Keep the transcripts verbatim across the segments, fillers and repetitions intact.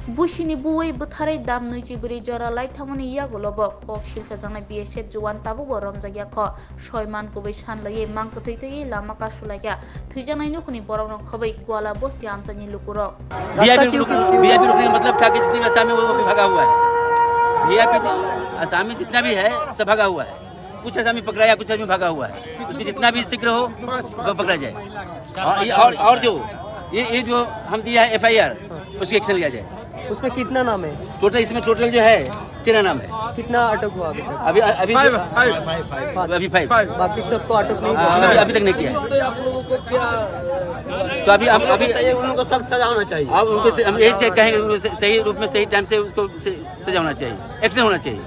Busini buwi bwtharwi dam nwichi bwrwi jora lai thangmani yagulo bo kok silchajaknai B S F juan tabukbo romjakya kho. Soi man kubui san laiwi mang kwthwi twiwi lama kasulaikha. Thwijaknai nukhungni borokno khobwi Kuala bosti amchaini lukurok. VIP रुक, वीआईपी रुकने का मतलब था कि जितनी भी आसामी वो भी भागा हुआ है। वीआईपी जि-, आसामी जितना भी है, सब भागा हुआ है। कुछ आसामी पकड़ा या कुछ आदमी भागा हुआ है। उसमें जितना भी शीघ्र हो, वो पकड़ा जाए। और ये, और, और जो, ये, ये जो हम दिया है एफआईआर, उसकी एक्शन लिया जाए। उसमें कितना नाम है? टोटल, इसमें टोटल जो है, तेरह नाम है। कितना अटक हुआ अभी तक? अभी, अभी, फाइव, फाइव। अभी फाइव। फाइव। बाकी सबको अटक नहीं हुआ? अभी, अभी तक नहीं किया है। तो अभी हम, अभी उनको सख्त सजा होना चाहिए। अब उनको से, हम यही चेक कहेंगे, उनको से-, सही रूप में, सही टाइम से उसको से-, सजा होना चाहिए, एक्शन होना चाहिए।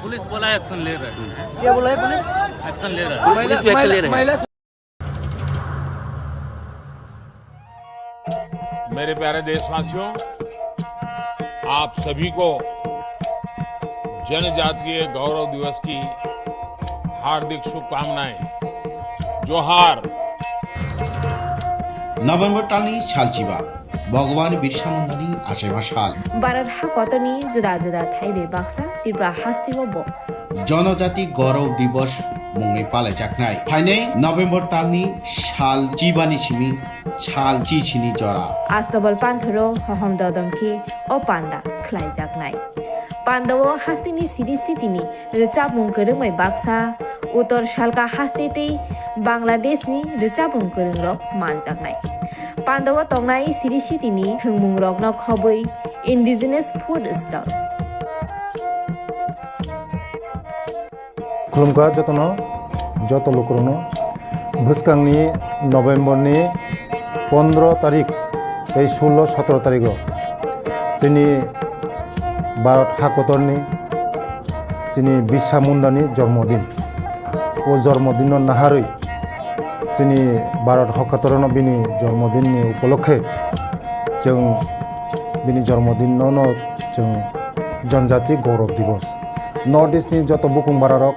पुलिस बोला है, एक्शन ले रहे हैं। क्या बोला है पुलिस? एक्शन ले रहे हैं। पुलिस भी एक्शन ले रहे हैं। मेरे प्यारे देशवासियों, आप सभी को जनजातीय गौरव दिवस की हार्दिक शुभकामनाएं। जोहार। November talni salchiba, Bhagwan Birsa Mundani achaiba sal. Bharat hakotorni juda juda thaibai baksa Tripura hasteo bo Janajati Gaurav Divas mungwi palaijaknai. Phainai November talni sal chibani simi sal chichini jora. Astobal panthoro hohom dodom khe o panda khlaijaknai. Pandao hasteni siri sitini rwchapmung kwrwngbai baksa, Uttor Salka haste tei Bangladeshni rwchapmung kwrwngrok manjaknai. Pandao tongnai siri sitini thwngmungrokno khobwi indigenous food stall. Khulumkha jotono, joto lukurokno. Bwskangni November ni pondro tarik tei sullo sotro tarigo chini Bharat hakotorni chini Birsa Mundani jormodin. O jormodinno naharwi chini Bharat hakotorno bini jormodinni upolokhe chwng bini jormodinno no chwng Janjati Gaurav Divas. North East ni joto bukung bararok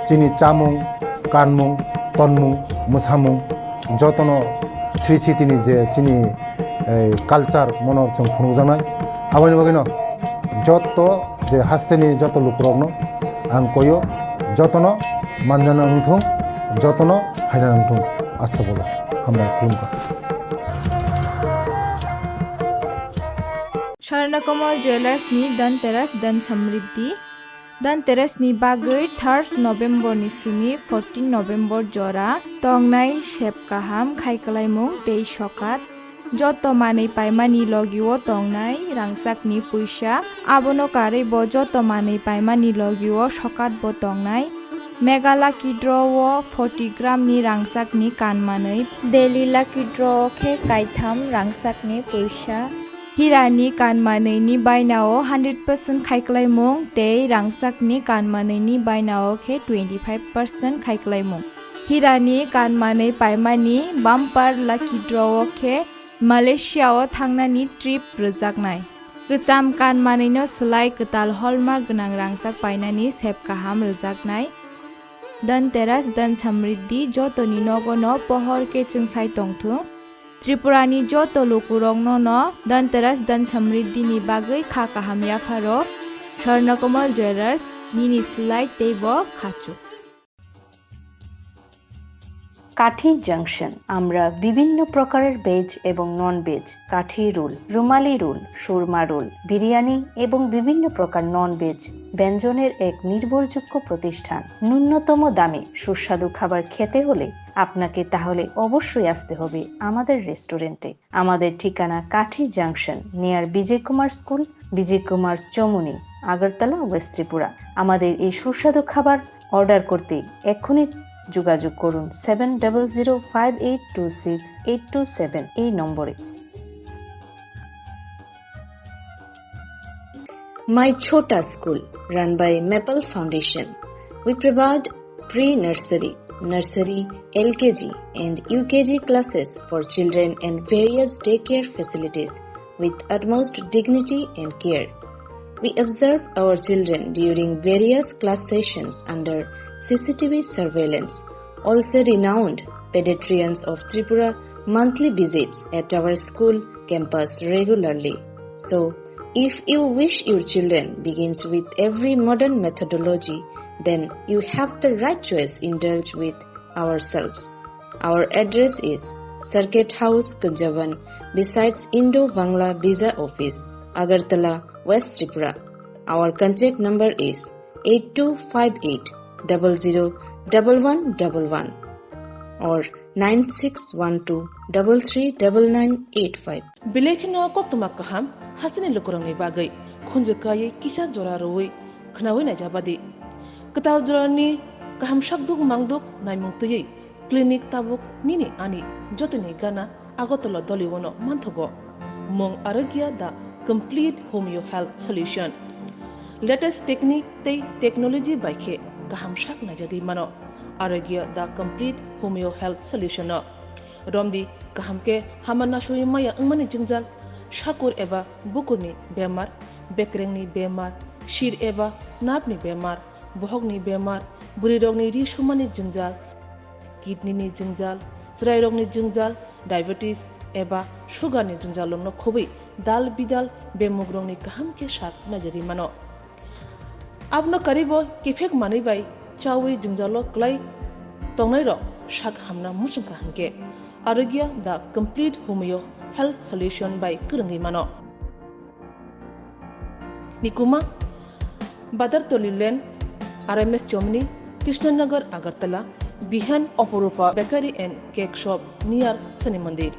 chini chamung, kanmung, tonmung, mwsamung jotono sri sitini je chini, eh, culture mono chwng phunukjaknai. Aboni bagwino joto je hasteni joto lukurokno ang koyo, jotono manjana wngthung, jotono phaina wngthung, aste bolo. Hambai, khulumkha. Swarnakomal Jewellers ni Dhanteras Dhan Samriddhi. Dhanteras ni bagwi third November ni simi fourteen November jora tongnai sep kaham khai kwlaimung tei sokat. Joto manwi paimani logio tongnai rangchakni puisa, abono karwi bo joto manwi paimani logio sokat bo tongnai. Mega Lucky Draw o forty gram ni rangchakni kan manwi, Daily Lucky Draw o khe kaitham rangchakni puisa. Hirani kan manwini bainao hundred percent khaiklaimung tei rangchakni kan manwini bainao khe twenty five percent khaiklaimung. Hirani kan manwi paimani bumper lucky draw o khe Malaysia o thangnani trip rwjaknai. Kwcham kan manwino swlai kwtal hallmark gwnang rangchak painani sep kaham rwjaknai. Dhanteras Dhan Samriddhi jotoni nogono pohor khe chwngsai tongthung. Tripurani joto lukurokno no Dhanteras Dhan Samriddhini bagwi kha kaham yapharo. Swarnakomal Jewellers, nini swlai teibo khachuk. কাঠি জাংশন। আমরা বিভিন্ন প্রকারের ভেজ এবং non veg, কাঠি রোল, রুমালি রোল, সুরমা রোল, বিরিয়ানি এবং বিভিন্ন প্রকার non veg ব্যঞ্জনের এক নির্ভরযোগ্য প্রতিষ্ঠান। ন্যূনতম দামে সুস্বাদু খাবার খেতে হলে আপনাকে তাহলে অবশ্যই আসতে হবে আমাদের রেস্টুরেন্টে। আমাদের ঠিকানা কাঠি জাংশন, নিয়ার বিজয় কুমার স্কুল, বিজয় কুমার চমুনি, আগরতলা, ওয়েস্ট ত্রিপুরা। আমাদের এই সুস্বাদু খাবার অর্ডার করতে এক্ষুনি যোগাযোগ করুন seven double zero five eight two six eight two seven এই নম্বরে। My Chhota School, run by Maple Foundation. We provide pre-nursery, nursery, L K G and U K G classes for children and various daycare facilities with utmost dignity and care. We observe our children during various class sessions under C C T V surveillance. Also renowned pediatricians of Tripura monthly visits at our school campus regularly. So, if you wish your children begins with every modern methodology, then you have the right choice. Indulge with ourselves. Our address is Circuit House, Kunjaban, besides Indo-Bangla Visa Office, Agartala, West Tripura. Our contact number is eight two five eight double zero double one double one or nine six one two double three double nine eight five. Belai kheno koktwma kaham hasteni lukurokni bagwi khunju kaiwi kisa jora rwui khwnaui naijabadi. Kwtal jorani kaham sakduk mangduk naimung twiwi clinic tabuk nini ani jotoni gana Agartala Doliwano manthogo. Mung Arogya the complete homeo health solution. Latest technique tei technology bai khe kaham sak naijagwi mano. Arogya the complete homeo health solution no. Romdi kaham khe hama nasui maya wngmani jwngjal, sakur eba bukurni bemar, bekrengni bemar, sir eba nerve ni bemar, bohokni bemar, bwrwirokni ri sumani jwngjal, kidney ni jwngjal, chwrairokni jwngjal, diabetes eba sugar ni jwngjal rokno khobwi dal bidal bemugrokni kaham khe sak naijagwi mano. Abono karibo kiphek manwi bai chawi jwngjalo kwlai tongnairok sak hamna muchungkha hwnkhe Arogya the complete homeo health solution bai kwrwngwi mano. Nikuma, Badartoli Lane, R M S Chomni, Krishnanagar, Agartala, Bihan Oporupa Bakery and Cake Shop near Shani Mandir.